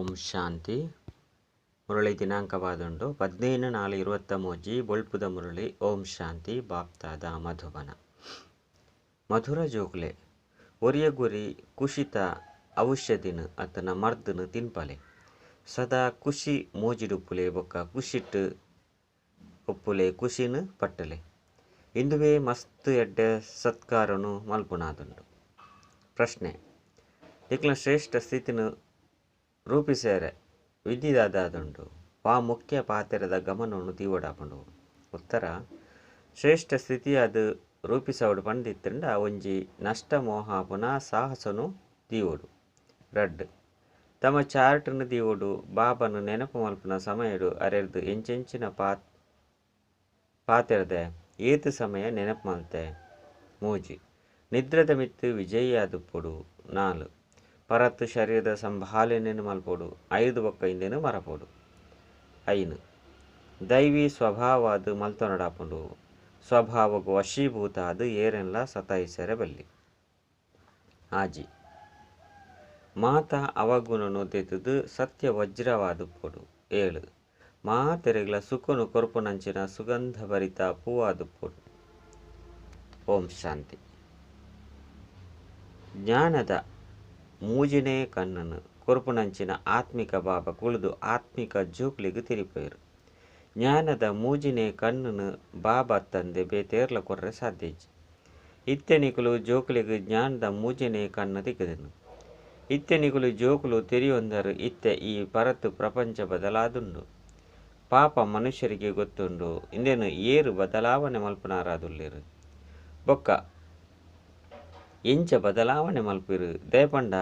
ಓಂ ಶಾಂತಿ. ಮುರಳಿ ದಿನಾಂಕವಾದುಂಡು 15/4/23. ಬೊಳ್ಪುದ ಮುರಳಿ. ಓಂ ಶಾಂತಿ. ಬಾಪ್ತಾದ ಮಧುಬನ. ಮಧುರ ಜೋಕ್ಲೆ ಒರಿಯ ಗುರಿ ಕುಶಿತ ಔಷಧಿನ ಅತನ ಮರ್ದನ ತಿನ್ಪಲೆ. ಸದಾ ಖುಷಿ ಮೋಜಿಡುಪ್ಪುಲೆ ಬೊಕ್ಕ ಖುಷಿಟ್ ಉಪ್ಪುಲೆ ಖುಷಿನ ಪಟ್ಟಲೆ. ಇಂದುವೇ ಮಸ್ತ್ ಎಡ್ಡೆ ಸತ್ಕಾರನು ಮಲ್ಪುನಾದುಂಡು. ಪ್ರಶ್ನೆ: ನಿಕ್ಲ ಶ್ರೇಷ್ಠ ಸ್ಥಿತಿನ ರೂಪಿಸೇರೆ ವಿಧಿದಾದುಂಡು ವಾ ಮುಖ್ಯ ಪಾತ್ರದ ಗಮನವನ್ನು ದೀವಡಾಪುಂಡು? ಉತ್ತರ: ಶ್ರೇಷ್ಠ ಸ್ಥಿತಿಯಾದ ರೂಪಿಸವಡು ಪಂಡಿತ್ತಂಡ ಒಂಜಿ ನಷ್ಟ ಮೋಹಾಪುನ ಸಾಹಸನು ದೀವೋಡು. ರಡ್ಡ್ ತಮ್ಮ ಚಾರ್ಟ್ನು ದೀವೋಡು. ಬಾಬನು ನೆನಪು ಮಲ್ಪುನ ಸಮಯಡು ಅರೆರ್ದು ಎಂಚೆಂಚಿನ ಪಾತೆರ್ದೆ ಏತ್ ಸಮಯ ನೆನಪು ಮಲ್ತೆ. 3 ನಿದ್ರದ ಮಿತ್ತು ವಿಜಯಿಯಾದುಪ್ಪುಡು. 4 ಪರತ್ತು ಶರೀರದ ಸಂಭಾಲನೆಯನ್ನು ಮಲ್ಪೋಡು. 5 ಬೊಕ್ಕ ಇಂದೇನು ಮರಪೋಡು. 5 ದೈವಿ ಸ್ವಭಾವವಾದ ಮಲ್ತೊನಡಾಪುಂಡು. ಸ್ವಭಾವಗು ವಶೀಭೂತ ಅದು ಏರೆನ್ಲ ಸತಾಯಿಸರೆ ಬಲ್ಲಿ. 6 ಮಾತಾ ಅವಗುಣನು ದೆತುದು ಸತ್ಯ ವಜ್ರವಾದುಪ್ಪುಡು. 7 ಮಾತೆರೆಗ್ಲ ಸುಖನು ಕೊರ್ಪುನಂಚಿನ ಸುಗಂಧ ಭರಿತ ಪೂವಾದುಪ್ಪುಡು. ಓಂ ಶಾಂತಿ. ಜ್ಞಾನದ ಮೂಜಿನೇ ಕಣ್ಣನು ಕೊರ್ಪುನಂಚಿನ ಆತ್ಮಿಕ ಬಾಬಾ ಕುಳಿದು ಆತ್ಮಿಕ ಜೋಕ್ಲಿಗೆ ತಿರಿಪೇರು. ಜ್ಞಾನದ ಮೂಜಿನೇ ಕಣ್ಣನು ಬಾಬಾ ತಂದೆ ಬೇತೇರ್ಲ ಕೊರ್ರೆ ಸಾಧ್ಯ. ಇತ್ತೆನಿಕುಲು ಜೋಕ್ಲಿಗೆ ಜ್ಞಾನದ ಮೂಜಿನೇ ಕಣ್ಣು ತಿಕ್ಕದನು. ಇತ್ತೆನಿಕುಲು ಜೋಕುಲು ತೆರಿಯೊಂದರು. ಇತ್ತೆ ಈ ಪರತು ಪ್ರಪಂಚ ಬದಲಾದುಂಡು. ಪಾಪ ಮನುಷ್ಯರಿಗೆ ಗೊತ್ತುಂಡು. ಇಂದೇನು ಏರು ಬದಲಾವಣೆ ಮಲ್ಪುನಾರಾದುಲ್ಲೇರು ಬೊಕ್ಕ ಎಂಚ ಬದಲಾವಣೆ ಮಲ್ಪಿರು. ದಯಪಂಡ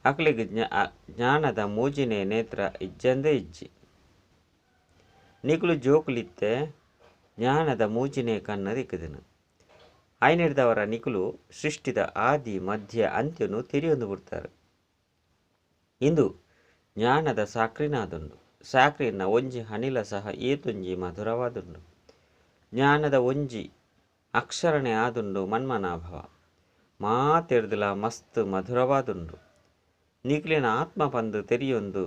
ಅಕ್ಲಿಗೆ ಜ್ಞಾನದ ಮೂಜಿನೇ ನೇತ್ರ ಇಜ್ಜಂದೇ ಇಜ್ಜಿ. ನಿಕುಲು ಜೋಕುಲಿತ್ತೆ ಜ್ಞಾನದ ಮೂಜಿನೇ ಕಣ್ಣು ದಿಕ್ಕದನು. ಐನಿಡ್ದವರ ನಿಕುಲು ಸೃಷ್ಟಿದ ಆದಿ ಮಧ್ಯ ಅಂತ್ಯನು ತೆರೆಯೊಂದು ಬಿಡ್ತಾರೆ. ಇಂದು ಜ್ಞಾನದ ಸಾಕ್ರಿನಾದುಂಡು. ಸಾಕ್ರಿನ ಒಂಜಿ ಹನಿಲ ಸಹ ಏತೊಂಜಿ ಮಧುರವಾದುಂಡು. ಜ್ಞಾನದ ಒಂಜಿ ಅಕ್ಷರಣೆ ಆದುಂಡು ಮನ್ಮನಾಭವ ಮಾತೆರ್ದಲ ಮಸ್ತ್ ಮಧುರವಾದುಂಡು. ನಿಕ್ಲಿನ ಆತ್ಮ ಪಂದು ತೆರಿಯೊಂದು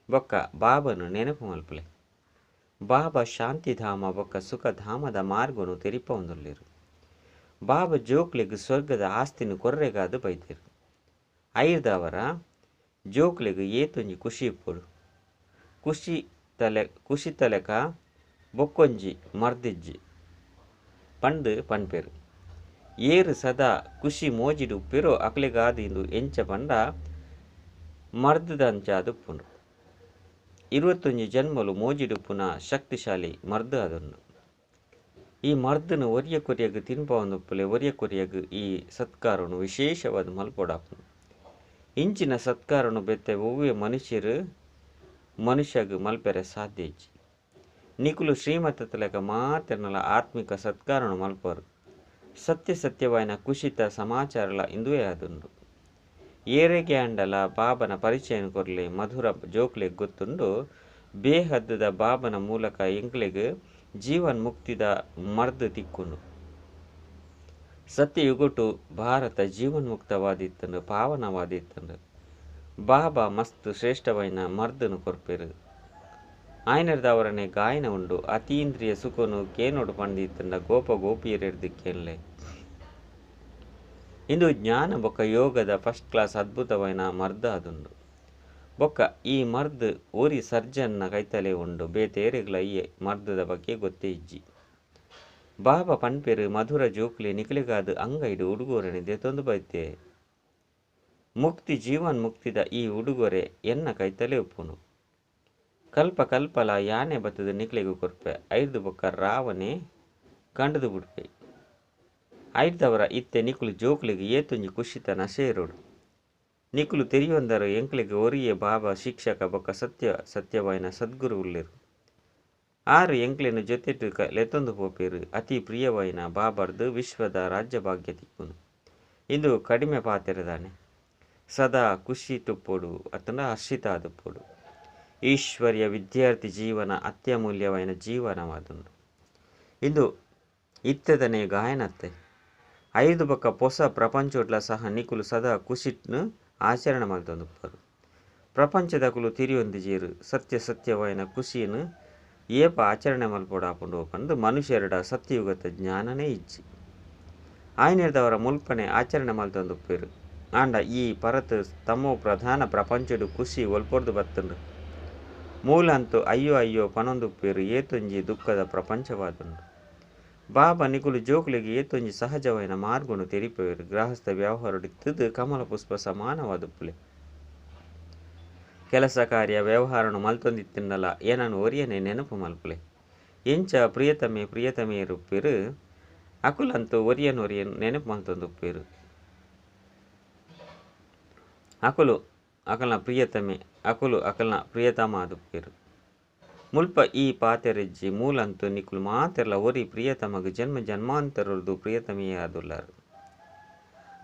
ಬೊಕ್ಕ ಬಾಬನು ನೆನಪು ಮಲ್ಪಲೆ. ಬಾಬಾ ಶಾಂತಿಧಾಮ ಬೊಕ್ಕ ಸುಖಧಾಮದ ಮಾರ್ಗನು ತೆರಿಪೊಂದುಲ್ಲೇರು. ಬಾಬಾ ಜೋಕ್ಲಿಗ್ ಸ್ವರ್ಗದ ಆಸ್ತಿನ ಕೊರ್ರೆಗಾದು ಬೈತೇರು. ಐರ್ದವರ ಜೋಕ್ಲಿಗ್ ಏತೊಂಜಿ ಖುಷಿ ಇಪ್ಪುಡು. ಖುಷಿ ತಲೆಕ ಬೊಕ್ಕೊಂಜಿ ಮರ್ದಿಜ್ಜಿ ಪಂಡು ಪನ್ಪೇರು. ಏರು ಸದಾ ಖುಷಿ ಮೋಜಿಡು ಉಪ್ಪಿರೋ ಅಕ್ಲೆಗಾದು ಇಂದು ಎಂಚ ಪಂಡ ಮರ್ದದಂಚಾದುಪ್ಪುಂಡು. 21 ಜನ್ಮಲು ಮೋಜಿಡುಪ್ಪುನ ಶಕ್ತಿಶಾಲಿ ಮರ್ದು ಅದನ್ನು. ಈ ಮರ್ದನು ಒರಿಯ ಕೊರಿಯಗ್ ತಿನ್ಪವೊಂದುಪ್ಪುಲೆ. ಒರಿಯ ಕೊರಿಯಗ್ ಈ ಸತ್ಕಾರನು ವಿಶೇಷವಾದ ಮಲ್ಪೊಡಾಪುಂಡು. ಇಂಚಿನ ಸತ್ಕಾರನು ಬೆತ್ತೆ ಒವ್ವೆ ಮನುಷ್ಯರು ಮನುಷ್ಯಗ್ ಮಲ್ಪೆರೆ ಸಾಧ್ಯ ಇಜ್ಜಿ. ನಿಕುಲು ಶ್ರೀಮತಲೆಕ ಮಾತೆರ್ನಲ ಆತ್ಮಿಕ ಸತ್ಕಾರನು ಮಲ್ಪರು. ಸತ್ಯ ಸತ್ಯವಾಯಿನ ಕುಶಿತ ಸಮಾಚಾರಲ ಇಂದುವೇ ಆದುಂಡು. ಏರೆಗೆ ಅಂಡಲ ಬಾಬನ ಪರಿಚಯನ ಕೊರ್ಲೆ. ಮಧುರ ಜೋಕ್ಲೆಗ್ ಗೊತ್ತುಂಡು. ಬೇಹದ್ದದ ಬಾಬನ ಮೂಲಕ ಎಂಕ್ಲೆಗ್ ಜೀವನ್ ಮುಕ್ತಿದ ಮರ್ದು ತಿಕ್ಕುಂಡು. ಸತ್ಯಯುಗೊಟು ಭಾರತ ಜೀವನ್ಮುಕ್ತವಾದಿತ್ತಂಡು, ಪಾವನವಾದಿತ್ತಂಡು. ಬಾಬಾ ಮಸ್ತ್ ಶ್ರೇಷ್ಠವಾಯಿನ ಮರ್ದನು ಕೊರ್ಪೆರು. ಆಯನರ್ದವರನೆ ಗಾಯನ ಉಂಡು. ಅತೀಂದ್ರಿಯ ಸುಖನು ಕೇನೋಡು ಪಂಡಿತ್ತಂಡ ಗೋಪ ಗೋಪಿಯರೆರ್ದು ಕೇನ್ಲೆ. ಇಂದು ಜ್ಞಾನ ಬೊಕ್ಕ ಯೋಗದ ಫಸ್ಟ್ ಕ್ಲಾಸ್ ಅದ್ಭುತವಾಯಿನ ಮರ್ದು ಆದುಂಡು. ಬೊಕ್ಕ ಈ ಮರ್ದು ಓರಿ ಸರ್ಜನ್ನ ಕೈತಲೆ ಉಂಡು. ಬೇತೇರೆಗ್ಲ ಈ ಮರ್ದದ ಬಗ್ಗೆ ಗೊತ್ತೇ ಇಜ್ಜಿ. ಬಾಬಾ ಪನ್ಪೆರು ಮಧುರ ಜೋಕ್ಲೆ ನಿಕಲೆಗಾದ ಅಂಗೈಡು ಉಡುಗೊರೆನೆ ದೆತೊಂದು ಬೈತೆ. ಮುಕ್ತಿ ಜೀವನ್ ಮುಕ್ತಿದ ಈ ಉಡುಗೊರೆ ಎನ್ನ ಕೈತಲೆ ಉಪ್ಪುಂಡು. ಕಲ್ಪ ಕಲ್ಪಲ ಯಾನೆ ಬತ್ತದ ನಿಕ್ಲೆಗು ಕೊರ್ಪೆ. ಐರ್ದು ಬೊಕ್ಕ ರಾವಣೆ ಕಂಡದು ಬಿಡ್ಪೆ. ಐರ್ದವರ ಇತ್ತೆ ನಿಕುಲು ಜೋಕ್ಲೆಗ್ ಏತೊಂಜಿ ಖುಷಿತ ನಶೆ ಇರೋಡು. ನಿಕುಲು ತೆರಿಯೊಂದರು ಎಂಕ್ಲೆಗ್ ಒರಿಯೆ ಬಾಬಾ ಶಿಕ್ಷಕ ಬೊಕ್ಕ ಸತ್ಯ ಸತ್ಯವಾಯಿನ ಸದ್ಗುರು ಉಲ್ಲೇರು. ಆರು ಎಂಕ್ಲೆನ ಜೊತೆಟು ಲೆತ್ತೊಂದು ಪೋಪೇರು. ಅತಿ ಪ್ರಿಯವಾಯಿನ ಬಾಬರ್ದು ವಿಶ್ವದ ರಾಜ್ಯಭಾಗ್ಯ ತಿಕ್ಕುನು. ಇಂದು ಕಡಿಮೆ ಪಾತೆರದಾನೆ. ಸದಾ ಖುಷಿ ತುಪ್ಪೋಡು ಅತನ ಹರ್ಷಿತ ಆದುಪ್ಪೋಡು. ಈಶ್ವರ್ಯ ವಿದ್ಯಾರ್ಥಿ ಜೀವನ ಅತ್ಯಮೂಲ್ಯವಾಯಿನ ಜೀವನವಾದುಂಡು. ಇಂದು ಇತ್ತೆದನೆ ಗಾಯನತ್ತೆ. 5 ಬೊಕ್ಕ ಪೊಸ ಪ್ರಪಂಚೋಟ್ಲ ಸಹ ನಿಕುಲು ಸದಾ ಖುಷಿಟ್ನು ಆಚರಣೆ ಮಲ್ತೊಂದುಪ್ಪರು. ಪ್ರಪಂಚದಕುಲು ತಿರಿಯೊಂದಿಜೆರ್ ಸತ್ಯ ಸತ್ಯವಾಯಿನ ಖುಷಿನ್ ಏಪ ಆಚರಣೆ ಮಲ್ಪೊಡಾಪುಂಡು ಪಂದ್ ಮನುಷ್ಯರೆಡ ಸತ್ಯಯುಗತ ಜ್ಞಾನನೇ ಇಜ್ಜಿ. ಆಯ್ನೆರ್ದವರ ಮುಲ್ಪನೆ ಆಚರಣೆ ಮಲ್ತೊಂದುಪ್ಪೆರ್. ಆಂಡ ಈ ಪರತ್ ತಮೋ ಪ್ರಧಾನ ಪ್ರಪಂಚಡ್ ಖುಷಿ ಒಲ್ಪೊರ್ದು ಬತ್ತುಂಡು. ಮೂಲಂತು ಅಯ್ಯೋ ಅಯ್ಯೋ ಪನೊಂದುಪ್ಪೆರ್ ಏತೊಂಜಿ ದುಃಖದ ಪ್ರಪಂಚವಾದುಂಡು. ಬಾಬಾ ನಿಕುಲು ಜೋಕುಲೆಗ್ ಏತೊಂಜಿ ಸಹಜವಾಯಿನ ಮಾರ್ಗನು ತೆರಿಪೆರ್. ಗೃಹಸ್ಥ ವ್ಯವಹಾರಡಿತ್ತದು ಕಮಲ ಪುಷ್ಪ ಸಮಾನವಾದುಪ್ಪುಲೆ. ಕೆಲಸ ಕಾರ್ಯ ವ್ಯವಹಾರನು ಮಲ್ತೊಂದಿತ್ತಿಂಡಲ ಏನನು ಒರಿಯನೆ ನೆನಪು ಮಲ್ಪುಲೆ. ಎಂಚ ಪ್ರಿಯತಮೆ ಪ್ರಿಯತಮೆಯರುಪ್ಪೆರು ಅಕುಲಂತು ಒರಿಯನೊರಿಯನ್ ನೆನಪು ಮಲ್ತೊಂದುಪ್ಪೆರು. ಅಕುಲು ಅಕಲ್ನ ಪ್ರಿಯತಮೆ ಅಕುಲು ಅಕಲ್ನ ಪ್ರಿಯತಮ ಆದುಪ್ಪೆರು. ಮುಲ್ಪ ಈ ಪಾತೆರೆಜ್ಜಿ ಮೂಲಂತು ನಿಕುಲು ಮಾತೆರ್ಲ ಒರಿ ಪ್ರಿಯತಮಗ್ ಜನ್ಮ ಜನ್ಮಾಂತರೊರ್ದು ಪ್ರಿಯತಮೆಯಾದುಲ್ಲಾರು.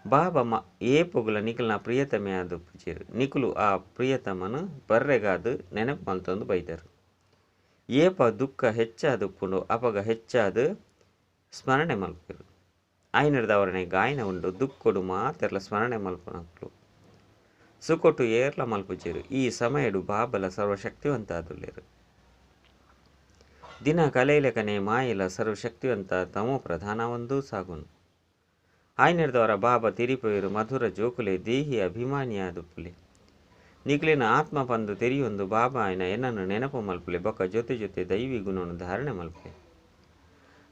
ಬಾಬಾ ಏಪೊಗುಲ ನಿಕಲ್ನ ಪ್ರಿಯತಮೆ ಆದುಪ್ಪುಜೆರು. ನಿಕುಲು ಆ ಪ್ರಿಯತಮನು ಬರ್ರೆಗಾದ್ ನೆನಪು ಮಲ್ತೊಂದು ಬೈದರು. ಏಪ ದುಃಖ ಹೆಚ್ಚಾದುಪ್ಪುಂಡು ಅಪಗ ಹೆಚ್ಚಾದ್ ಸ್ಮರಣೆ ಮಲ್ಪೆರು. ಆಯ್ನೆರ್ದವರನೆ ಗಾಯನ ಉಂಡು ದುಃಖೊಡು ಮಾತೆರ್ಲ ಸ್ಮರಣೆ ಮಲ್ಪುನಕುಲು ಸುಖೊಟು ಏರ್ಲ ಮಲ್ಪುಜೆರು. ಈ ಸಮಯಡು ಬಾಬಲ ಸರ್ವಶಕ್ತಿವಂತ ಆದುಲ್ಲೆರು. ದಿನ ಕಲೆಯಿಲೆಕನೆ ಮಾಯೆಲ ಸರ್ವಶಕ್ತಿವಂತ ತಮೋ ಪ್ರಧಾನ ಒಂದು ಸಾಗುನು. ಆಯ್ನೆರ್ದವರ ಬಾಬಾ ತಿರಿಪೆರು ಮಧುರ ಜೋಕುಲೆ ದೇಹಿ ಅಭಿಮಾನಿಯಾದುಪ್ಪುಲೆ. ನಿಕ್ಲೆನ ಆತ್ಮ ಪಂದು ತೆರಿಯೊಂದು ಬಾಬಾ ಆಯ್ನ ಎನ್ನನ್ನು ನೆನಪು ಮಲ್ಪುಲೆ ಬೊಕ್ಕ ಜೊತೆ ಜೊತೆ ದೈವಿ ಗುಣವನ್ನು ಧಾರಣೆ ಮಲ್ಪುಲೆ.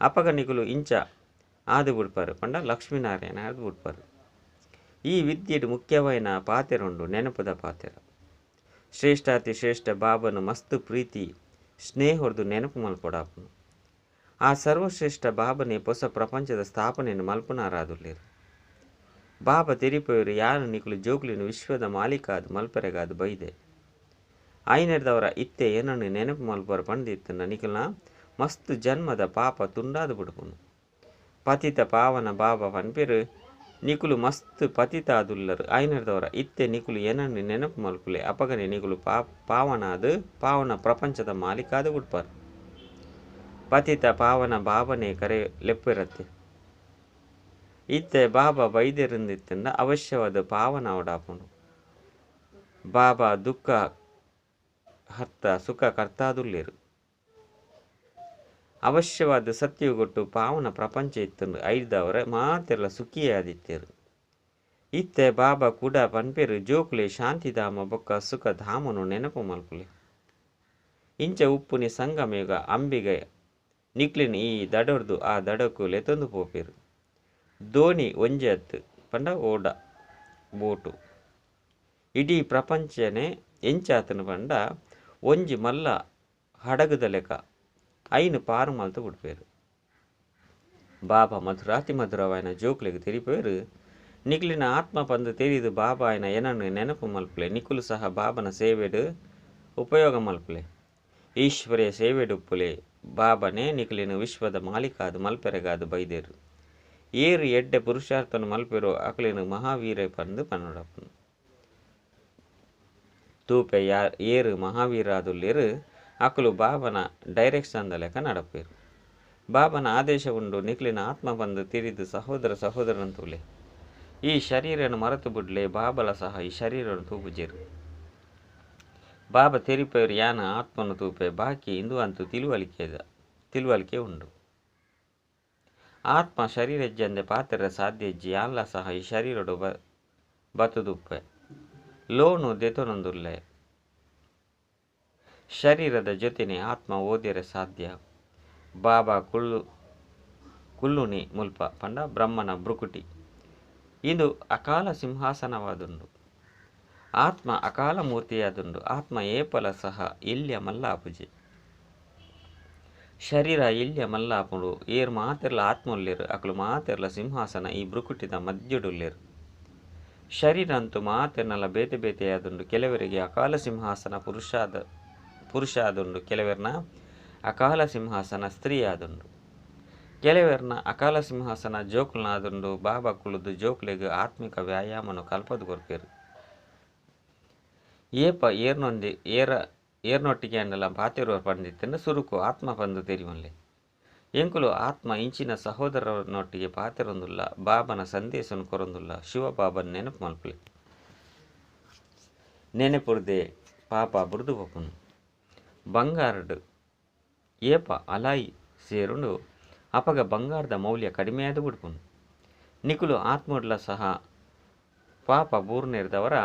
ಅಪಗ ನಿಕುಲು ಇಂಚ ಆದು ಬುಡ್ಪಾರು ಪಂಡ ಲಕ್ಷ್ಮೀನಾರಾಯಣ ಆದು ಬುಡ್ಪಾರು. ಈ ವಿದ್ಯೆಡ್ ಮುಖ್ಯವಾಯಿನ ಪಾತೆರುಂಡು ನೆನಪುದ ಪಾತೆರ. ಶ್ರೇಷ್ಠಾತಿ ಶ್ರೇಷ್ಠ ಬಾಬನು ಮಸ್ತ್ ಪ್ರೀತಿ ಸ್ನೇಹೊರ್ದು ನೆನಪು ಮಲ್ಪೊಡಾಪುನು. ಆ ಸರ್ವಶ್ರೇಷ್ಠ ಬಾಬನೇ ಹೊಸ ಪ್ರಪಂಚದ ಸ್ಥಾಪನೆಯನ್ನು ಮಲ್ಪುನಾರಾದುಲ್ಲೆರು. ಬಾಬಾ ತೆರಿಪೆರು ಯಾರು ನಿಕುಲು ಜೋಕುಲಿನ ವಿಶ್ವದ ಮಾಲೀಕಾದ್ ಮಲ್ಪರೆಗಾದ್ ಬೈದೆ. ಆಯ್ನೆರ್ದವರ ಇತ್ತೆ ಏನನ್ನು ನೆನಪು ಮಲ್ಪರ ಪಂದಿತ್ತನ ನಿಕುಲ್ನ ಮಸ್ತ್ ಜನ್ಮದ ಪಾಪ ತುಂಡಾದು ಬಿಡ್ಪುನು. ಪತಿತ ಪಾವನ ಬಾಬಾ ಪನ್ಪೆರು ನಿಕುಲು ಮಸ್ತ್ ಪತಿತ ಆದುಲ್ಲರು. ಆಯ್ನೆರ್ದವರ ಇತ್ತೆ ನಿಕುಲು ಏನನ್ನು ನೆನಪು ಮಲ್ಪುಲೆ ಅಪಗನೆ ನಿಕುಲು ಪಾವನಾದ್ ಪಾವನ ಪ್ರಪಂಚದ ಮಾಲೀಕಾದ್ ಬಿಡ್ಪಾರು. ಪತಿತ ಪಾವನ ಬಾಬನೇ ಕರೆ ಲೆಪ್ಪೆರತ್ತೆ. ಇತ್ತೆ ಬಾಬಾ ಬೈದೆರಿಂದಿತ್ತಂಡ ಅವಶ್ಯವಾದ ಪಾವನ ಅವಡಾಪುಂಡು. ಬಾಬಾ ದುಃಖ ಹರ್ತ ಸುಖ ಕರ್ತಾದುಲ್ಲೆರು. ಅವಶ್ಯವಾದ ಸತ್ಯಗೊಟ್ಟು ಪಾವನ ಪ್ರಪಂಚ ಇತ್ತಂಡು ಐದವರ ಮಾತೆರ್ಲ ಸುಖಿಯಾದಿತ್ತೇರು. ಇತ್ತೆ ಬಾಬಾ ಕೂಡ ಪನ್ಪೆರು ಜೋಕುಲೆ ಶಾಂತಿಧಾಮ ಬೊಕ್ಕ ಸುಖಧಾಮನು ನೆನಪು ಮಲ್ಪುಲೆ. ಇಂಚ ಉಪ್ಪುನಿ ಸಂಗಮೇಗ ಅಂಬಿಗೆ ನಿಕ್ಲಿನ ಈ ದಡೊರ್ದು ಆ ದಡಕ್ಕು ಲೆತೊಂದು ಪೋಪೆರು. ದೋಣಿ ಒಂಜಿ ಅತ್ತು ಪಂಡ ಓಡ ಬೋಟು ಇಡೀ ಪ್ರಪಂಚನೇ ಎಂಚಾತನು ಪಂಡ ಒಂಜಿ ಮಲ್ಲ ಹಡಗದ ಲೆಕ್ಕ ಐನು ಪಾರು ಮಲ್ತು ಬಿಡ್ಪೇರು. ಬಾಬಾ ಮಧುರಾತಿ ಮಧುರವಾಯಿನ ಜೋಕ್ಲೆಗ್ ತೆರಿಪೇರು. ನಿಕ್ಲಿನ ಆತ್ಮ ಪಂದು ತೆರಿದು ಬಾಬಾ ಆಯ್ನ ಏನನ್ನು ನೆನಪು ಮಲ್ಪುಲೆ. ನಿಕುಲು ಸಹ ಬಾಬನ ಸೇವೆಡು ಉಪಯೋಗ ಮಲ್ಪುಲೆ. ಈಶ್ವರಿಯ ಸೇವೆಡುಪ್ಪುಲೆ. ಬಾಬನೇ ನಿಕ್ಲಿನ ವಿಶ್ವದ ಮಾಲೀಕಾದು ಮಲ್ಪೆರೆಗಾದು ಬೈದೇರು. ಏರು ಎಡ್ಡೆ ಪುರುಷಾರ್ಥನು ಮಲ್ಪೆರು ಅಕಲಿನ ಮಹಾವೀರ ಪಂದು ಪನ್ನೊಡಪ್ಪನು. ತೂಪೆ ಏರು ಮಹಾವೀರ ಆದುಲ್ಲೆರು ಅಕುಲು ಬಾಬನ ಡೈರೆಕ್ಷನ್ ಲೆಕ್ಕ ನಡಪೇರು. ಬಾಬನ ಆದೇಶ ಉಂಡು ನಿಕ್ಲಿನ ಆತ್ಮ ಬಂದು ತಿರಿದು ಸಹೋದರ ಸಹೋದರನಂತುಲೆ. ಈ ಶರೀರನ ಮರೆತು ಬಿಡ್ಲೆ ಬಾಬಲ ಸಹ ಈ ಶರೀರನು ತೂಪುಜೇರು. ಬಾಬಾ ತೆರಿಪೇರು ಯಾನ ಆತ್ಮನು ತೂಪೆ ಬಾಕಿ ಇಂದು ಅಂತೂ ತಿಳುವಳಿಕೆ ಉಂಡು. ಆತ್ಮ ಶರೀರಜ್ಜಂದೆ ಪಾತ್ರ ಸಾಧ್ಯ ಇಜ್ಜಿ. ಯಾನ್ಲ ಸಹ ಈ ಶರೀರಡು ಬತ್ತುದುಪ್ಪೆ ಲೋನು ದೆತೊನೊಂದುಲ್ಲೆ. ಶರೀರದ ಜೊತೆನೆ ಆತ್ಮ ಓದಿರೆ ಸಾಧ್ಯ. ಬಾಬಾ ಕುಳ್ಳುನಿ ಮುಲ್ಪ ಪಂಡ ಬ್ರಹ್ಮನ ಬ್ರುಕುಟಿ. ಇದು ಅಕಾಲ ಸಿಂಹಾಸನವಾದುಂಡು. ಆತ್ಮ ಅಕಾಲ ಮೂರ್ತಿಯಾದುಂಡು. ಆತ್ಮ ಏಪಲ ಸಹ ಇಲ್ಯ ಮಲ್ಲ ಆಪುಜಿ. ಶರೀರ ಇಲ್ಯ ಮಲ್ಲ ಆಪುಂಡು. ಏರ್ ಮಾತೆರ್ಲ ಆತ್ಮ ಉಲ್ಲೇರು ಅಕುಲು ಮಾತೆರ್ಲ ಸಿಂಹಾಸನ ಈ ಬ್ರುಕುಟಿದ ಮಧ್ಯಡುಲ್ಲೇರು. ಶರೀರ ಅಂತೂ ಮಾತೆರ್ನಲ ಬೇತೆ ಬೇತೆಯಾದುಂಡು. ಕೆಲವರಿಗೆ ಅಕಾಲ ಸಿಂಹಾಸನ ಪುರುಷ ಆದುಂಡು. ಕೆಲವರ್ನ ಅಕಾಲ ಸಿಂಹಾಸನ ಸ್ತ್ರೀ ಆದುಂಡು. ಕೆಲವರ್ನ ಅಕಾಲ ಸಿಂಹಾಸನ ಜೋಕುಲ್ನಾದುಂಡು. ಬಾಬಾ ಕುಳುದು ಜೋಕುಲೆಗ್ ಆತ್ಮಿಕ ವ್ಯಾಯಾಮನು ಕಲ್ಪದು ಕೊರ್ಪೇರು. ಏಪ ಏರ್ನೊಂದಿ ಏರ್ನೊಟ್ಟಿಗೆ ಅಂಡಲ ಪಾತೆರುವ ಪಂದಿತ್ತಂಡ ಸುರುಕು ಆತ್ಮ ಪಂದು ತೆರಿವನ್ಲೆ. ಎಂಕುಲು ಆತ್ಮ ಇಂಚಿನ ಸಹೋದರನೊಟ್ಟಿಗೆ ಪಾತೆರೊಂದುಲ್ಲ. ಬಾಬನ ಸಂದೇಶನು ಕೊರೊಂದುಲ್ಲ. ಶಿವ ಬಾಬನ ನೆನಪು ಮಲ್ಪುಲೆ. ನೆನೆಪುರ್ದೆ ಪಾಪ ಬುಡ್ದು ಪೋಪುಂಡು. ಬಂಗಾರಡ್ ಏಪ ಅಲಾಯಿ ಸೇರುಂಡು ಅಪಗ ಬಂಗಾರದ ಮೌಲ್ಯ ಕಡಿಮೆಯಾದ್ ಬುಡ್ಪುಂಡು. ನಿಕುಲು ಆತ್ಮಡ್ಲ ಸಹ ಪಾಪ ಬೂರ್ನೆರ್ದವರ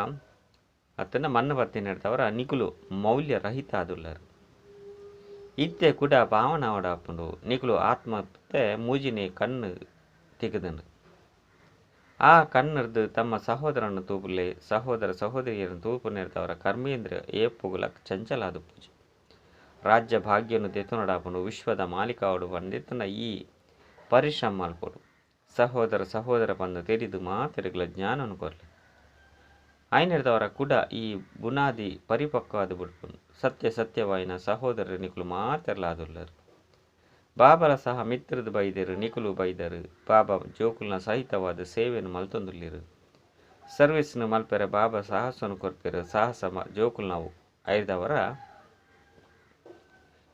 ಅತ್ತನ ಮಣ್ಣು ಬತ್ತಿನೆರ್ದವರ ನಿಕುಲು ಮೌಲ್ಯ ರಹಿತ ಆದುಲ್ಲರು. ಇತ್ತೆ ಕೂಡ ಭಾವನಾವಡಾಪುಂಡು. ನಿಕುಲು ಆತ್ಮತ್ತೆ ಮೂಜಿನೆ ಕಣ್ಣು ತಿಕ್ಕುದುಂಡು. ಆ ಕಣ್ಣರ್ದು ತಮ್ಮ ಸಹೋದರನ ತೂಪುಲೆ ಸಹೋದರ ಸಹೋದರಿಯರನ್ನು ತೂಪುನೆರ್ದವರ ಕರ್ಮೇಂದ್ರ ಏಪುಗುಲ ಚಂಚಲಾದ ಪೂಜೆ. ರಾಜ್ಯ ಭಾಗ್ಯನು ದೆತೊನಡಾಪುಂಡು. ವಿಶ್ವದ ಮಾಲಿಕಾವಡು ಪಂಡಿತನ ಈ ಪರಿಶ್ರಮ ಮಲ್ಪೊಡು. ಸಹೋದರ ಸಹೋದರ ಪಂದು ತೆರಿದು ಮಾತೆರೆಗ್ಲ ಜ್ಞಾನನು ಕೊರ್ಲೆ. ಐನೆರ್ದವರ ಕೂಡ ಈ ಬುನಾದಿ ಪರಿಪಕ್ವಾದ ಬುಡ್ಪುಂಡು. ಸತ್ಯ ಸತ್ಯವಾಯಿನ ಸಹೋದರರು ನಿಕುಲು ಮಾತೆರ್ಲಾದುಲ್ಲರು. ಬಾಬಲ ಸಹ ಮಿತ್ರದು ಬೈದರು ನಿಕುಲು ಬೈದರು. ಬಾಬಾ ಜೋಕುಲ್ನ ಸಹಿತವಾದ ಸೇವೆಯನ್ನು ಮಲ್ತೊಂದುಲ್ಲಿರು. ಸರ್ವಿಸ್ನು ಮಲ್ಪೆರೆ ಬಾಬಾ ಸಾಹಸನು ಕೊರ್ಪೆರು. ಸಾಹಸ ಜೋಕುಲ್ನವು ಐರ್ದವರ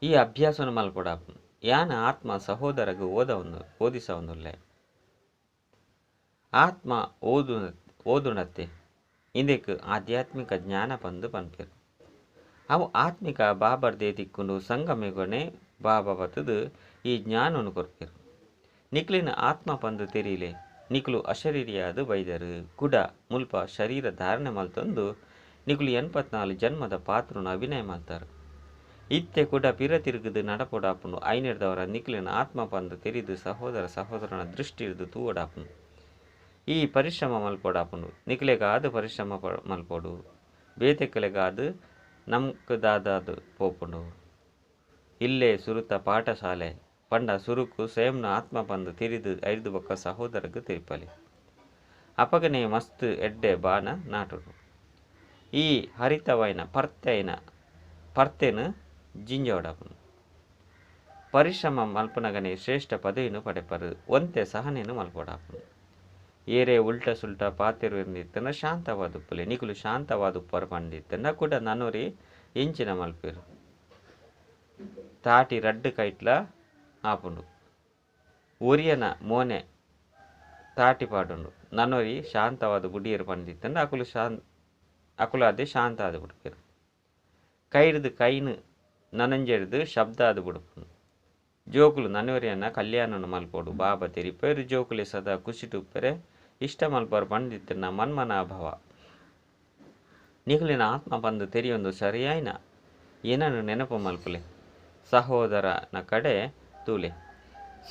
ಈ ಅಭ್ಯಾಸನು ಮಲ್ಪೊಡಾಪುಂಡು. ಯಾನ ಆತ್ಮ ಸಹೋದರಗು ಓದಿಸವೊಂದುಲ್ಲೆ. ಆತ್ಮ ಓದುಣತ್ತೆ ಇಂದೆಕ್ ಆಧ್ಯಾತ್ಮಿಕ ಜ್ಞಾನ ಪಂದು ಪನ್ಪೆರು. ಅವು ಆತ್ಮಿಕ ಬಾಬರ್ದೇ ತಿಕ್ಕುಂಡು. ಸಂಗಮೆಗೊನೆ ಬಾಬಾ ಬತ್ತದು ಈ ಜ್ಞಾನನು ಕೊರ್ಪೆರು. ನಿಕ್ಲಿನ ಆತ್ಮ ಪಂದು ತೆರಿಲೆ. ನಿಕುಲು ಅಶರೀರಿಯಾದ ಬೈದರು. ಕುಡ ಮುಲ್ಪ ಶರೀರ ಧಾರಣೆ ಮಲ್ತೊಂದು ನಿಕುಲು 84 ಜನ್ಮದ ಪಾತ್ರನು ಅಭಿನಯ ಮಲ್ತಾರು. ಇತ್ತೆ ಕೂಡ ಪಿರ ತಿರುಗುದು ನಡಪೊಡಾಪುಂಡು. ಐನೆರ್ದವರ ನಿಕ್ಲಿನ ಆತ್ಮ ಪಂದು ತೆರಿದು ಸಹೋದರ ಸಹೋದರನ ದೃಷ್ಟಿ ಹಿಡಿದು ತೂವಡಾಪುಂಡು. ಈ ಪರಿಶ್ರಮ ಮಲ್ಪೊಡಾಪುಂಡು. ನಿಕ್ಲೆಗಾದ ಪರಿಶ್ರಮ ಮಲ್ಪೊಡು. ಬೇತೆಕ್ಕಲೆಗಾದ ನಮ್ಕದಾದಾದು ಪೋಪುಂಡು. ಇಲ್ಲೇ ಸುರುತ ಪಾಠಶಾಲೆ ಪಂಡ ಸುರುಕು ಸ್ವಯಂನ ಆತ್ಮ ಪಂದು ತೆರಿದು ಐದು ಬೊಕ್ಕ ಸಹೋದರಗು ತೆರಿಪಲಿ. ಅಪಗನೆ ಮಸ್ತ್ ಎಡ್ಡೆ ಬಾಣ ನಾಟುಡು. ಈ ಹರಿತವಾಯಿನ ಪರ್ತೆನ ಪರ್ತೆನು ಜಿಂಜವಡಾಪುಂಡು. ಪರಿಶ್ರಮ ಮಲ್ಪನಗನೆ ಶ್ರೇಷ್ಠ ಪದವಿಯನ್ನು ಪಡೆಪರು. ಒಂತೆ ಸಹನೆಯನ್ನು ಮಲ್ಪೊಡಾಪುಂಡು. ಏರೇ ಉಲ್ಟ ಸುಲ್ಟ ಪಾತಿರುವಂದಿತ್ತನ ಶಾಂತವಾದುಪ್ಪಲೆ. ನಿಕುಲು ಶಾಂತವಾದುಪ್ಪರು ಪಂಡಿತ್ತನ ಕೂಡ ನನೊರಿ ಎಂಚಿನ ಮಲ್ಪೆರು. ತಾಟಿ ರಡ್ಡು ಕೈಟ್ಲ ಆಪುಂಡು. ಒರಿಯನ ಮೋನೆ ತಾಟಿ ಪಾಡುಂಡು. ನನೊರಿ ಶಾಂತವಾದ ಬುಡಿಯರು ಪಂಡಿತ್ತನ ಅಕುಲು ಅಕುಲು ಅದೇ ಶಾಂತ ಆದ ಬಿಡ್ಪೆರು. ಕೈಡ್ದು ಕೈನು ನನಂಜೆಡ್ದು ಶಬ್ದ ಆದ ಬಿಡ್ಪುಂಡು. ಜೋಕುಲು ನನೊರಿಯನ್ನ ಕಲ್ಯಾಣನ ಮಲ್ಪೊಡು. ಬಾಬಾ ತೆರಿಪೇರು ಜೋಕುಲೆ ಸದಾ ಖುಷಿಟುಪ್ಪೆರೆ ಇಷ್ಟ ಮಲ್ಪರು ಪಂಡಿತ್ತನ ಮನ್ಮನಾಭವ. ನಿಕುಲಿನ ಆತ್ಮ ಪಂದು ತೆರಿಯೊಂದು ಸರಿಯಾಯಿನ ಏನನ್ನು ನೆನಪು ಮಲ್ಪಲೆ. ಸಹೋದರನ ಕಡೆ ತೂಲೆ.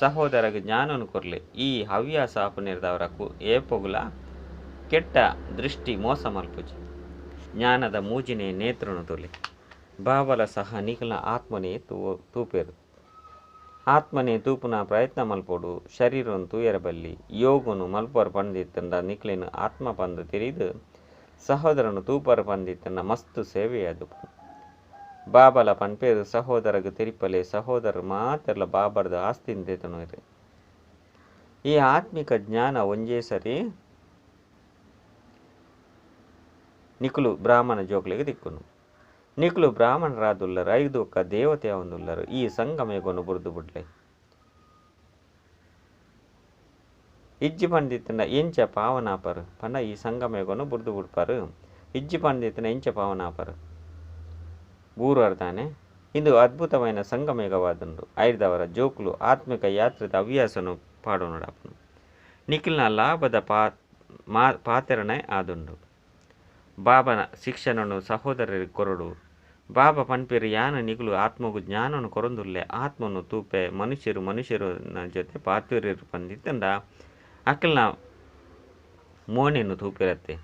ಸಹೋದರಗ ಜ್ಞಾನನು ಕೊರ್ಲೆ. ಈ ಹವ್ಯಾಸ ಆಪುನೆರ್ದವರ ಏಪೊಗುಲ ಕೆಟ್ಟ ದೃಷ್ಟಿ ಮೋಸ ಮಲ್ಪುಜಿ. ಜ್ಞಾನದ ಮೂಜಿನೆ ನೇತ್ರನು ತೂಲೆ. ಬಾಬಲ ಸಹ ನಿಕುಲ ಆತ್ಮನೇ ತೂಪೆರು. ಆತ್ಮನೇ ತೂಪುನ ಪ್ರಯತ್ನ ಮಲ್ಪೊಡು. ಶರೀರನು ತೂಯರಬಲ್ಲಿ. ಯೋಗನು ಮಲ್ಪರು ಪಂಡಿತ್ತಂಡ ನಿಕ್ಲೆನು ಆತ್ಮ ಪಂದು ತೆರಿದು ಸಹೋದರನು ತೂಪರು ಪಂಡಿತ್ತಂಡ ಮಸ್ತು ಸೇವೆಯಾದು. ಬಾಬಲ ಪನ್ಪೇರು ಸಹೋದರಗು ತೆರಿಪಲೆ. ಸಹೋದರರು ಮಾತೆರ್ಲ ಬಾಬರ್ದ ಆಸ್ತಿನ ದೇತನೋರು. ಈ ಆತ್ಮಿಕ ಜ್ಞಾನ ಒಂಜೇ ಸರಿ ನಿಕುಲು ಬ್ರಾಹ್ಮಣ ಜೋಕ್ಲೆಗ್ ತಿಕ್ಕುನು. ನಿಕುಲು ಬ್ರಾಹ್ಮಣರಾದುಲ್ಲರು. ಐದು ಒಕ್ಕ ದೇವತೆ ಒಂದುಲ್ಲರು. ಈ ಸಂಗಮೇಗೊನು ಬುರ್ದು ಬುಡ್ಲೆ. ಇಜ್ಜಿ ಪಂಡಿತ್ತನ ಎಂಚ ಪಾವನಾಪರು ಪಂಡ ಈ ಸಂಗಮೇಗೊನು ಬುರ್ದು ಬುಡ್ಪಾರು. ಇಜ್ಜಿ ಪಂಡಿತ್ತನ ಎಂಚ ಪಾವನಾಪರು ಬೂರ್ವಾರ್ದಾನೆ. ಇಂದು ಅದ್ಭುತವಾಯಿನ ಸಂಗಮೇಗವಾದುಂಡು. ಐರ್ದವರ ಜೋಕುಲು ಆತ್ಮಿಕ ಯಾತ್ರೆದ ಹವ್ಯಾಸನು ಪಾಡೋನಡಾಪುನು. ನಿಖಿಲ್ನ ಲಾಭದ ಪಾತೆರಣೆ ಆದುಂಡು. ಬಾಬನ ಶಿಕ್ಷಣನು ಸಹೋದರರಿಗೆ ಕೊರಡು. ಬಾಬಾ ಪನ್ಪೆರು ಯಾನ ನಿಕುಲು ಆತ್ಮಗು ಜ್ಞಾನನು ಕೊರೊಂದುಲ್ಲೆ. ಆತ್ಮನು ತೂಪೆ ಮನುಷ್ಯರು ಮನುಷ್ಯರನ ಜೊತೆ ಪಾತುರಿರು ಪಂದಿತ್ತಂಡ ಅಕಲ್ನ ಮೋನೆಯನ್ನು ತೂಪಿರತ್ತೆ.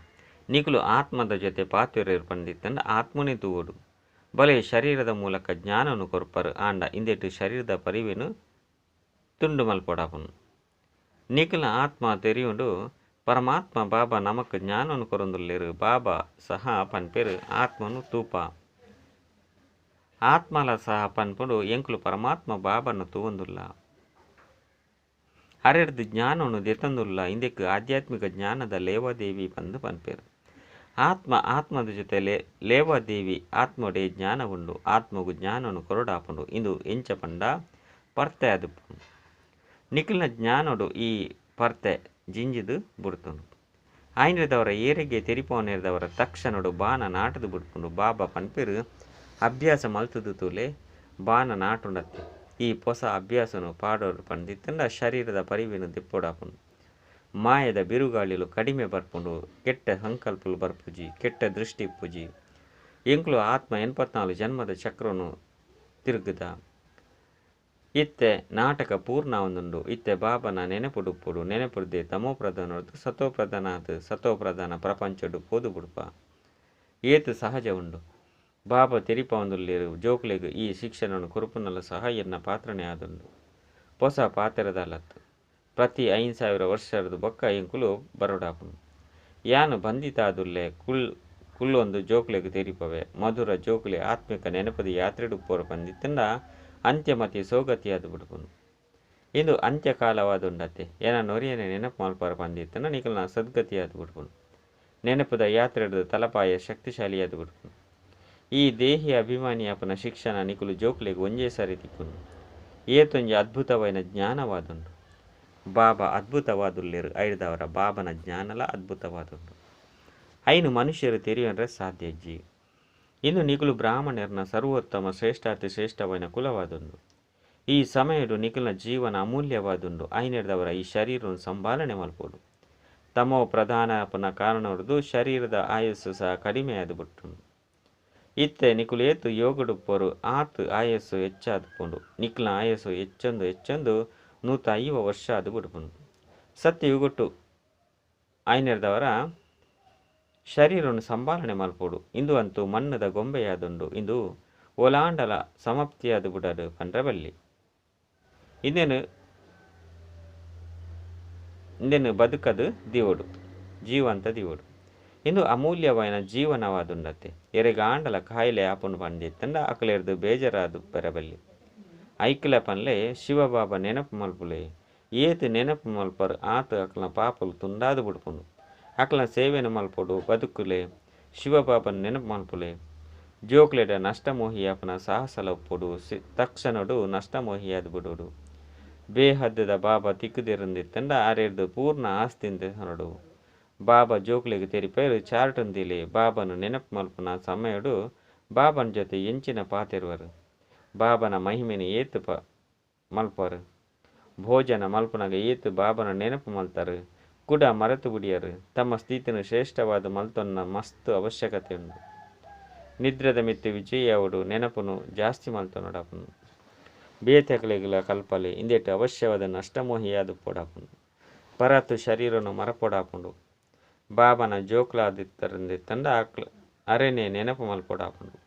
ನಿಕುಲು ಆತ್ಮದ ಜೊತೆ ಪಾತುರಿರು ಪಂದಿತ್ತಂಡ ಆತ್ಮನೇ ತೂವೊಡು. ಬಲೆ ಶರೀರದ ಮೂಲಕ ಜ್ಞಾನನು ಕೊರ್ಪರು. ಆಂಡ ಇಂದೆಟು ಶರೀರದ ಪರಿವೆನು ತುಂಡು ಮಲ್ಪೊಡಾಪುನು. ನಿಕುಲ ಆತ್ಮ ತೆರಿಯುಂಡು. ಪರಮಾತ್ಮ ಬಾಬಾ ನಮಕ್ ಜ್ಞಾನನು ಕೊರೊಂದುಲ್ಲೆರು. ಬಾಬಾ ಸಹ ಪನ್ಪೆರು ಆತ್ಮನು ತೂಪ. ಆತ್ಮಲ ಸಹ ಪನ್ಪುಂಡು ಎಂಕುಲು ಪರಮಾತ್ಮ ಬಾಬನ ತೂವೊಂದುಲ್ಲ. ಅರೆರ್ದು ಜ್ಞಾನನು ದೆತೊಂದುಲ್ಲ. ಇಂದೆಕ್ ಆಧ್ಯಾತ್ಮಿಕ ಜ್ಞಾನದ ಲೇವಾದೇವಿ ಪಂದು ಪನ್ಪೆರು. ಆತ್ಮ ಆತ್ಮದ ಜೊತೆ ಲೇವಾದೇವಿ ಆತ್ಮೊಡೆ ಜ್ಞಾನ ಉಂಡು. ಆತ್ಮಗು ಜ್ಞಾನನು ಕೊರಡಾಪುಂಡು. ಇಂದು ಎಂಚ ಪಂಡ ಪರ್ತೆ ಆದುಪ್ಪುಂಡು. ನಿಖಿಲ್ನ ಜ್ಞಾನೊಡು ಈ ಪರ್ತೆ ಜಿಂಜಿದು ಬುಡ್ತುಂಡು. ಆಯ್ನದವರ ಏರೆಗೆ ತೆರಿಪವನೇರ್ದವರ ತಕ್ಷಣಡು ಬಾಣ ನಾಟದು ಬಿಡ್ಪುಂಡು. ಬಾಬಾ ಪನ್ಪೆರು ಅಭ್ಯಾಸ ಮಲ್ತುದು ತೂಲೆ ಬಾಣ ನಾಟುಂಡತ್ತೆ. ಈ ಪೊಸ ಅಭ್ಯಾಸನು ಪಾಡೋಡು ಪಂದಿತ್ತಂಡ ಶರೀರದ ಪರಿವಿನ ದಿಪ್ಪೊಡಾಪುಂಡು. ಮಾಯದ ಬಿರುಗಾಳಿಲು ಕಡಿಮೆ ಬರ್ಪುಂಡು. ಕೆಟ್ಟ ಸಂಕಲ್ಪಲು ಬರ್ಪುಜಿ, ಕೆಟ್ಟ ದೃಷ್ಟಿ ಇಪ್ಪುಜಿ. ಎಂಕ್ಲು ಆತ್ಮ 84 ಜನ್ಮದ ಚಕ್ರನು ತಿರುಗುದ. ಇತ್ತೆ ನಾಟಕ ಪೂರ್ಣ ಒಂದುಂಡು. ಇತ್ತೆ ಬಾಬನ ನೆನಪುಡುಪ್ಪುಡು. ನೆನಪುಡ್ದೆ ತಮೋ ಪ್ರಧಾನೊಡ್ದು ಸತೋ ಪ್ರಧಾನ ಆದ್ ಸತೋ ಪ್ರಧಾನ ಪ್ರಪಂಚಡು ಪೋದು ಬುಡ್ಪ. ಏತು ಸಹಜ ಉಂಡು. ಬಾಬಾ ತೆರಿಪವೊಂದುಲ್ಲೇರು ಜೋಕ್ಲೆಗ್ ಈ ಶಿಕ್ಷಣನು ಕೊರ್ಪುನಲ ಸಹ ಎನ್ನ ಪಾತ್ರನೇ ಆದುಂಡು. ಪೊಸ ಪಾತ್ರದಲತ್ತು ಪ್ರತಿ 5000 ವರ್ಷದ ಬೊಕ್ಕ ಎಂಕುಲು ಬರೋಡಾಪುಂಡು. ಯಾನು ಬಂಧಿತಾದುಲ್ಲೆ ಕುಲ್ಲೊಂದು ಜೋಕ್ಲೆಗ್ ತೆರಿಪವೆ. ಮಧುರ ಜೋಕ್ಲೆ ಆತ್ಮಿಕ ನೆನಪದ ಯಾತ್ರೆಡುಪ್ಪೋರು ಬಂದಿತ್ತಂಡ ಅಂತ್ಯಮತಿ ಸೋಗತಿಯಾದ ಬಿಡ್ಪುನು. ಇಂದು ಅಂತ್ಯಕಾಲವಾದುಂಡತ್ತೆ. ಏನ ನೊರಿಯನೆ ನೆನಪು ಮಲ್ಪರ ಬಂದಿತ್ತಂಡ ನಿಕಲ್ನ ಸದ್ಗತಿಯಾದ ಬಿಡ್ಪುನು. ನೆನಪದ ಯಾತ್ರೆಡ್ದು ತಲಪಾಯ ಶಕ್ತಿಶಾಲಿಯಾದ ಬಿಡ್ಪುನು. ಈ ದೇಹಿ ಅಭಿಮಾನಿಯಾಪನ ಶಿಕ್ಷಣ ನಿಕುಲು ಜೋಕ್ಲೆಗ್ ಒಂಜೇ ಸಾರಿ ತಿಕ್ಕುನು. ಏತೊಂಜಿ ಅದ್ಭುತವಾಯಿನ ಜ್ಞಾನವಾದುಂಡು. ಬಾಬಾ ಅದ್ಭುತವಾದುಲ್ಲೇರು. ಐರ್ದವರ ಬಾಬನ ಜ್ಞಾನಲ ಅದ್ಭುತವಾದುಂಡು. ಐನು ಮನುಷ್ಯರು ತೆರಿಯನ್ರೆ ಸಾಧ್ಯ ಇಜ್ಜಿ. ಇಂದು ನಿಕುಲು ಬ್ರಾಹ್ಮಣರ್ನ ಸರ್ವೋತ್ತಮ ಶ್ರೇಷ್ಠಾತಿ ಶ್ರೇಷ್ಠವಾಯಿನ ಕುಲವಾದುಂಡು. ಈ ಸಮಯಡು ನಿಕುಲ್ನ ಜೀವನ ಅಮೂಲ್ಯವಾದುಂಡು. ಐನೆರ್ದವರ ಈ ಶರೀರವನ್ನು ಸಂಭಾಲನೆ ಮಲ್ಪೋಡು. ತಮೋ ಪ್ರಧಾನಪನ ಕಾರಣವರ್ದು ಶರೀರದ ಆಯಸ್ಸು ಸಹ ಕಡಿಮೆಯಾದ ಬಿಟ್ಟುಂಡು. ಇತ್ತೆ ನಿಕುಲು ಏತು ಯೋಗಡುಪ್ಪರು ಆತ್ ಆಯಸ್ಸು ಹೆಚ್ಚಾದುಪುಂಡು. ನಿಕ್ಲ ಆಯಸ್ಸು ಹೆಚ್ಚೊಂದು ಹೆಚ್ಚೊಂದು 150 ವರ್ಷ ಅದು ಬಿಡ್ಪುಂಡು. ಸತ್ಯಯುಗೊಟ್ಟು ಐನೆರ್ದವರ ಶರೀರವನ್ನು ಸಂಭಾಲನೆ ಮಲ್ಪೋಡು. ಇಂದು ಅಂತೂ ಮಣ್ಣದ ಗೊಂಬೆಯಾದುಂಡು. ಇಂದು ಓಲಾಂಡಲ ಸಮಾಪ್ತಿಯಾದ ಬುಡದು ಪಂಡ್ರಬಲ್ಲಿ. ಇಂದೇನು ಇಂದೇನು ಬದುಕದು ದಿವೋಡು, ಜೀವಂತ ದಿವೋಡು. ಇಂದು ಅಮೂಲ್ಯವಾಯಿನ ಜೀವನವಾದುಂಡತ್ತೆ. ಎರೆಗಾಂಡಲ ಕಾಯಿಲೆ ಆಪುಂಡು ಪಂದಿತ್ತಂಡ ಅಕಲೆರ್ದು ಬೇಜಾರಾದು ಬರಬಲ್ಲಿ. ಐಕ್ಲ ಪನ್ಲೆ ಶಿವಬಾಬಾ ನೆನಪು ಮಲ್ಪುಲೆ. ಏತು ನೆನಪು ಮಲ್ಪರು ಆತ ಅಕ್ಲನ ಪಾಪಲು ತುಂಡಾದು ಬಿಡ್ಪುಂಡು. ಅಕ್ಲನ ಸೇವೆನು ಮಲ್ಪೊಡು ಬದುಕುಲೆ. ಶಿವಬಾಬನ ನೆನಪು ಮಲ್ಪುಲೆ. ಜೋಕ್ಲೆಡ ನಷ್ಟಮೋಹಿಯಾಪನ ಸಾಹಸಲ ಉಪ್ಪೊಡು. ತಕ್ಷಣಡು ನಷ್ಟಮೋಹಿಯಾದ ಬಿಡೋಡು. ಬೇಹದ್ದದ ಬಾಬಾ ತಿಕ್ಕುದಿರಂದಿತ್ತಂಡ ಆರೆರ್ದು ಪೂರ್ಣ ಆಸ್ತಿಂದ ಹೊರಡು. ಬಾಬಾ ಜೋಕ್ಲೆಗ್ ತೆರಿಪೇರು ಚಾರ್ಟುಂದಿಲೆ. ಬಾಬನು ನೆನಪು ಮಲ್ಪುನ ಸಮಯಡು ಬಾಬನ ಜೊತೆ ಎಂಚಿನ ಪಾತೆರುವರು. ಬಾಬನ ಮಹಿಮೆನು ಏತು ಮಲ್ಪರು. ಭೋಜನ ಮಲ್ಪುನಾಗ ಏತು ಬಾಬನ ನೆನಪು ಮಲ್ತಾರು. ಕುಡ ಮರೆತು ಬಿಡಿಯರು. ತಮ್ಮ ಸ್ಥಿತಿನ ಶ್ರೇಷ್ಠವಾದ ಮಲ್ತೊನ್ನ ಮಸ್ತ್ ಅವಶ್ಯಕತೆ ಉಂಡು. ನಿದ್ರದ ಮಿತ್ತು ವಿಜಯಾವುಡು ನೆನಪುನು ಜಾಸ್ತಿ ಮಲ್ತೊನಡಾಪುನು. ಬೇತೆಕಲೆಗಳ ಕಲ್ಪಲೆ ಇಂದೆಟ್ಟು ಅವಶ್ಯವಾದ ನಷ್ಟಮೋಹಿಯಾದ ಪೊಡಾಪುಂಡು. ಪರತು ಶರೀರನು ಮರಪೊಡಾಪುಂಡು. ಬಾಬನ ಜೋಕ್ಲಾದಿತ್ತರಂದಿತ್ತಂಡ ಅಕ್ಲ ಅರೆನೆ ನೆನಪು ಮಲ್ಪೊಡಾಪುಂಡು.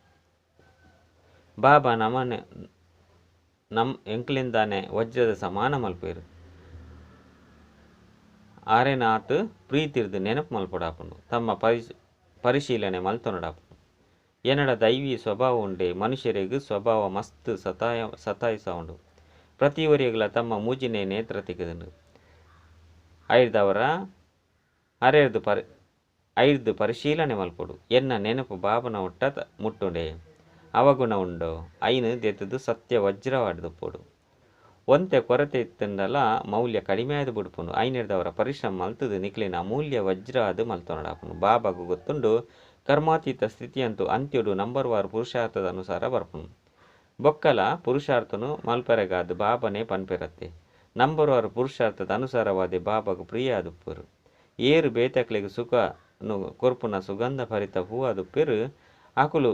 ಬಾಬಾ ನಮನೆ ನಮ್ ಎಂಕ್ಲಿಂದಾನೆ ವಜ್ರದ ಸಮಾನ ಮಲ್ಪೇರು. ಆರೆನಾತ್ ಪ್ರೀತಿರ್ದು ನೆನಪು ಮಲ್ಪೊಡಾಪುಂಡು. ತಮ್ಮ ಪರಿಶೀಲನೆ ಮಲ್ತೊನಡಾಪುಂಡು. ಎನ್ನಡ ದೈವಿ ಸ್ವಭಾವ ಉಂಡೆ. ಮನುಷ್ಯರಿಗೆ ಸ್ವಭಾವ ಮಸ್ತ್ ಸತಾಯಿಸವುಂಡು. ಪ್ರತಿಯೊರಿಗಳ ತಮ್ಮ ಮೂಜಿನೇ ನೇತ್ರ ತಿಕ್ಕುದುಂಡು. ಐರ್ದವರ ಅರೆರ್ದು ಐರ್ದು ಪರಿಶೀಲನೆ ಮಲ್ಪೊಡು. ಎನ್ನ ನೆನಪು ಬಾಬನ ಒಟ್ಟ ಮುಟ್ಟುಂಡೆ. ಅವಗುಣ ಉಂಡು. ಐನು ದೆತ್ತದು ಸತ್ಯ ವಜ್ರವಾಡ್ದುಪ್ಪೊಡು. ಒಂತೆ ಕೊರತೆ ಇತ್ತಂಡಲ ಮೌಲ್ಯ ಕಡಿಮೆ ಆದ್ ಬಿಡ್ಪುಂಡು. ಐನೆರ್ದವರ ಪರಿಶ್ರಮ ಮಲ್ತದು ನಿಕ್ಲೆನ ಅಮೂಲ್ಯ ವಜ್ರ ಅದು ಮಲ್ತೊನಡಾಪುಂಡು. ಬಾಬಾಗು ಗೊತ್ತುಂಡು ಕರ್ಮಾತೀತ ಸ್ಥಿತಿಯಂತೂ ಅಂತ್ಯಡು ನಂಬರ್ವಾರು ಪುರುಷಾರ್ಥದ ಅನುಸಾರ ಬರ್ಪುಂಡು. ಬೊಕ್ಕಲ ಪುರುಷಾರ್ಥನು ಮಲ್ಪರೆಗಾದ್ ಬಾಬನೇ ಪನ್ಪೆರತ್ತೆ. ನಂಬರ್ವಾರು ಪುರುಷಾರ್ಥದ ಅನುಸಾರವಾದಿ ಬಾಬಾಗು ಪ್ರಿಯ ಆದುಪ್ಪರು. ಏರು ಬೇತಕ್ಲೆಗ್ ಸುಖನು ಕೊರ್ಪುನ ಸುಗಂಧ ಭರಿತ ಹೂವಾದುಪ್ಪೆರು. ಅಕುಲು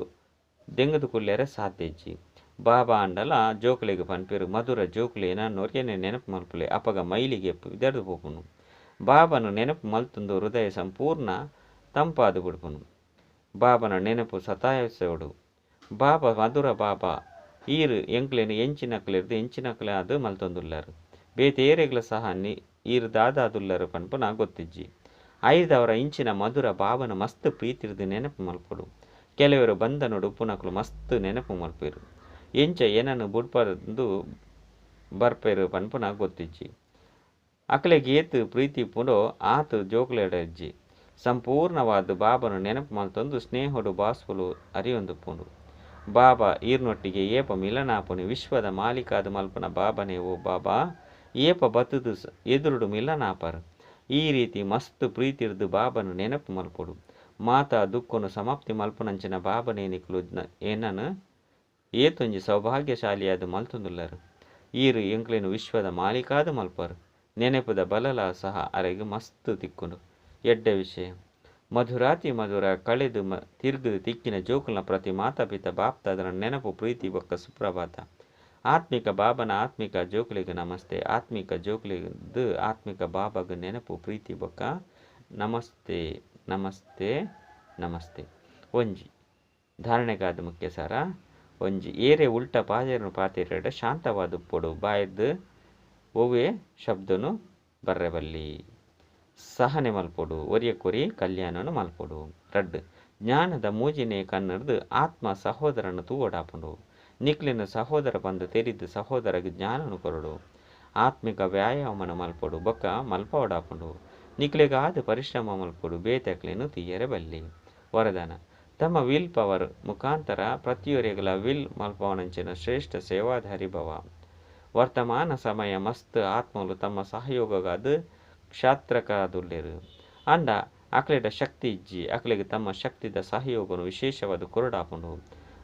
ದೆಂಗದು ಕುಲ್ಲೆರೆ ಸಾಧ್ಯ ಇಜ್ಜಿ. ಬಾಬಾ ಅಂಡಲ ಜೋಕ್ಲೆಗ್ ಪನ್ಪೆರು ಮಧುರ ಜೋಕ್ಲೆ ನೊರ್ಯನೆ ನೆನಪು ಮಲ್ಪುಲೆ. ಅಪಗ ಮೈಲಿಗೆ ಪಿದರ್ದು ಪೋಪುನು. ಬಾಬನು ನೆನಪು ಮಲ್ತುಂದು ಹೃದಯ ಸಂಪೂರ್ಣ ತಂಪಾದು ಬಿಡ್ಪುನು. ಬಾಬನ ನೆನಪು ಸತಾಯಿಸೋಡು. ಬಾಬಾ ಮಧುರ ಬಾಬಾ ಈರು ಎಂಕ್ಲೆನ್ ಎಂಚಿನಕ್ಲೆರ್ದು ಎಂಚಿನಕ್ಲೆ ಆದ್ ಮಲ್ತೊಂದುಲ್ಲರು. ಬೇತೇರೆಗ್ಲ ಸಹ ಈರು ದಾದಾದುಲ್ಲರು ಪನ್ಪುನ ಗೊತ್ತಿಜ್ಜಿ. ಐದವರ ಇಂಚಿನ ಮಧುರ ಬಾಬನ ಮಸ್ತ್ ಪ್ರೀತಿರ್ದು ನೆನಪು ಮಲ್ಪೊಡು. ಕೆಲವರು ಬಂಧನೊಡು ಉಪ್ಪುನಕ್ಲು ಮಸ್ತ್ ನೆನಪು ಮಲ್ಪೆರು. ಎಂಚ ಏನನ್ನು ಬುಡ್ಪಂದು ಬರ್ಪೆರು ಪನ್ಪುನ ಗೊತ್ತಿಜ್ಜಿ. ಅಕ್ಲೆಗ್ ಏತ್ ಪ್ರೀತಿ ಇಪ್ಪುಂಡೋ ಆತ್ ಜೋಕ್ಲೆಡಜ್ಜಿ. ಸಂಪೂರ್ಣವಾದ ಬಾಬನ ನೆನಪು ಮಲ್ತೊಂದು ಸ್ನೇಹಡು ಬಾಸ್ಪುಲು ಅರಿಯೊಂದುಪ್ಪುಂಡು. ಬಾಬಾ ಈರ್ನೊಟ್ಟಿಗೆ ಏಪ ಮಿಲನಾಪುನಿ. ವಿಶ್ವದ ಮಾಲೀಕಾದ ಮಲ್ಪುನ ಬಾಬನೇ ಓ ಬಾಬಾ ಏಪ ಬತ್ತುದು ಎದುರುಡು ಮಿಲನಾಪರ್. ಈ ರೀತಿ ಮಸ್ತ್ ಪ್ರೀತಿರ್ದ್ ಬಾಬನ ನೆನಪು ಮಲ್ಪೊಡು. ಮಾತಾ ದುಃಖನು ಸಮಾಪ್ತಿ ಮಲ್ಪುನಂಚಿನ ಬಾಬನೇ ನಿಕುಲು ಎನ್ನನ್ ಏತೊಂಜಿ ಸೌಭಾಗ್ಯಶಾಲಿಯಾದ್ ಮಲ್ತೊಂದುಲ್ಲರ್. ಈರ್ ಎಂಕ್ಲೆನ್ ವಿಶ್ವದ ಮಾಲೀಕಾದ್ ಮಲ್ಪರ್. ನೆನಪುದ ಬಲಲ ಸಹ ಅರೆಗ್ ಮಸ್ತ್ ತಿಕ್ಕುಂಡು. ಎಡ್ಡೆ ವಿಷಯ. ಮಧುರಾತಿ ಮಧುರ ಕಳೆದು ತಿರ್ಗದ ತಿಕ್ಕಿನ ಜೋಕುಲ್ನ ಪ್ರತಿ ಮಾತಾ ಪಿತ ಬಾಪ್ತಾದನ ನೆನಪು ಪ್ರೀತಿ ಬೊಕ್ಕ ಸುಪ್ರಭಾತ. ಆತ್ಮಿಕ ಬಾಬನ ಆತ್ಮಿಕ ಜೋಕುಲೆಗ್ ನಮಸ್ತೆ. ಆತ್ಮಿಕ ಜೋಕುಲೆಗ್ ಆತ್ಮಿಕ ಬಾಬಾಗ ನೆನಪು ಪ್ರೀತಿ ಬೊಕ್ಕ ನಮಸ್ತೆ ನಮಸ್ತೆ ನಮಸ್ತೆ. ಒಂಜಿ ಧಾರಣೆಗಾದ ಮುಖ್ಯ ಸಾರ. ಒಂಜಿ ಏರೆ ಉಲ್ಟ ಪಾತೆರನು ಪಾತೆರಡ ಶಾಂತವಾದುಪ್ಪೊಡು ಬಾಯ್ದು ಒವ್ವೆ ಶಬ್ದನು ಬರ್ರೆಬಲ್ಲಿ. ಸಹನೆ ಮಲ್ಪೊಡು ಒರಿಯಕ್ಕೊರಿ ಕಲ್ಯಾಣನು ಮಲ್ಪೊಡು. ರಡ್ಡ್ ಜ್ಞಾನದ ಮೂಜಿನೇ ಕಣ್ಣುರ್ದು ಆತ್ಮ ಸಹೋದರನ ತೂವೊಡಾಪುಂಡು. ನಿಕ್ಲೆನ ಸಹೋದರ ಪಂದ್ ತೆರಿದು ಸಹೋದರಗ್ ಜ್ಞಾನನು ಕೊರೊಡು. ಆತ್ಮಿಕ ವ್ಯಾಯಾಮನ ಮಲ್ಪೊಡು ಬೊಕ್ಕ ಮಲ್ಪವಡಾಪುಂಡು. ನಿಕ್ಲೆಗಾದ ಪರಿಶ್ರಮ ಮಲ್ಪೊಡು ಬೇತೆಕ್ಲೆನ್ ತುಯ್ಯರೆ ಬಲ್ಲಿ. ವರದಾನ ತಮ್ಮ will power ಮುಖಾಂತರ ಪ್ರತಿಯೊರಿಗಲ will ಮಲ್ಪವನಂಚಿನ ಶ್ರೇಷ್ಠ ಸೇವಾಧಾರಿ ಭವ. ವರ್ತಮಾನ ಸಮಯ ಮಸ್ತ್ ಆತ್ಮಲು ತಮ್ಮ ಸಹಯೋಗಗಾದ ಕ್ಷಾತ್ರಕಾದುಲ್ಲೆರ್. ಅಂಡ ಅಕ್ಲೆಡ ಶಕ್ತಿ ಇಜ್ಜಿ. ಅಕ್ಲೆಗ್ ತಮ್ಮ ಶಕ್ತಿದ ಸಹಯೋಗನು ವಿಶೇಷವಾದ ಕೊರಡಾಪುಂಡು.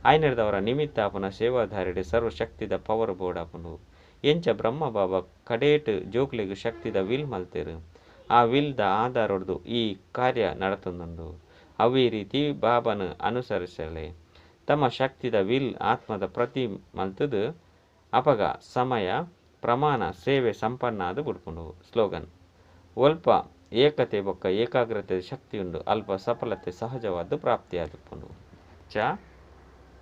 ಆಯ್ನೆರ್ದವರ ನಿಮಿತ್ತ ಆಪುನ ಸೇವಾಧಾರಿಡೆ ಸರ್ವಶಕ್ತಿದ ಪವರ್ ಬೋಡಾಪುಂಡು. ಎಂಚ ಬ್ರಹ್ಮ ಬಾಬಾ ಕಡೇಟ್ ಜೋಕ್ಲೆಗ್ ಶಕ್ತಿದ will ಮಲ್ತೆರ್. ಆ ವಿಲ್ದ ಆಧಾರೊಡ್ದು ಈ ಕಾರ್ಯ ನಡತೊಂದುಂಡು. ಅವೇ ರೀತಿ ಬಾಬನ ಅನುಸರಿಸಲೆ. ತಮ್ಮ ಶಕ್ತಿದ will ಆತ್ಮದ ಪ್ರತಿ ಮಲ್ತದು ಅಪಗ ಸಮಯ ಪ್ರಮಾಣ ಸೇವೆ ಸಂಪನ್ನ ಆದ್ ಬುಡ್ಪುಂಡು. ಸ್ಲೋಗನ್ ಒಲ್ಪ ಏಕತೆ ಬೊಕ್ಕ ಏಕಾಗ್ರತೆ ಶಕ್ತಿ ಉಂಡು ಅಲ್ಪ ಸಫಲತೆ ಸಹಜವಾದ ಪ್ರಾಪ್ತಿಯಾದುಪ್ಪುಂಡು. ಚ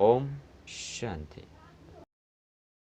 ಓಂ ಶಾಂತಿ.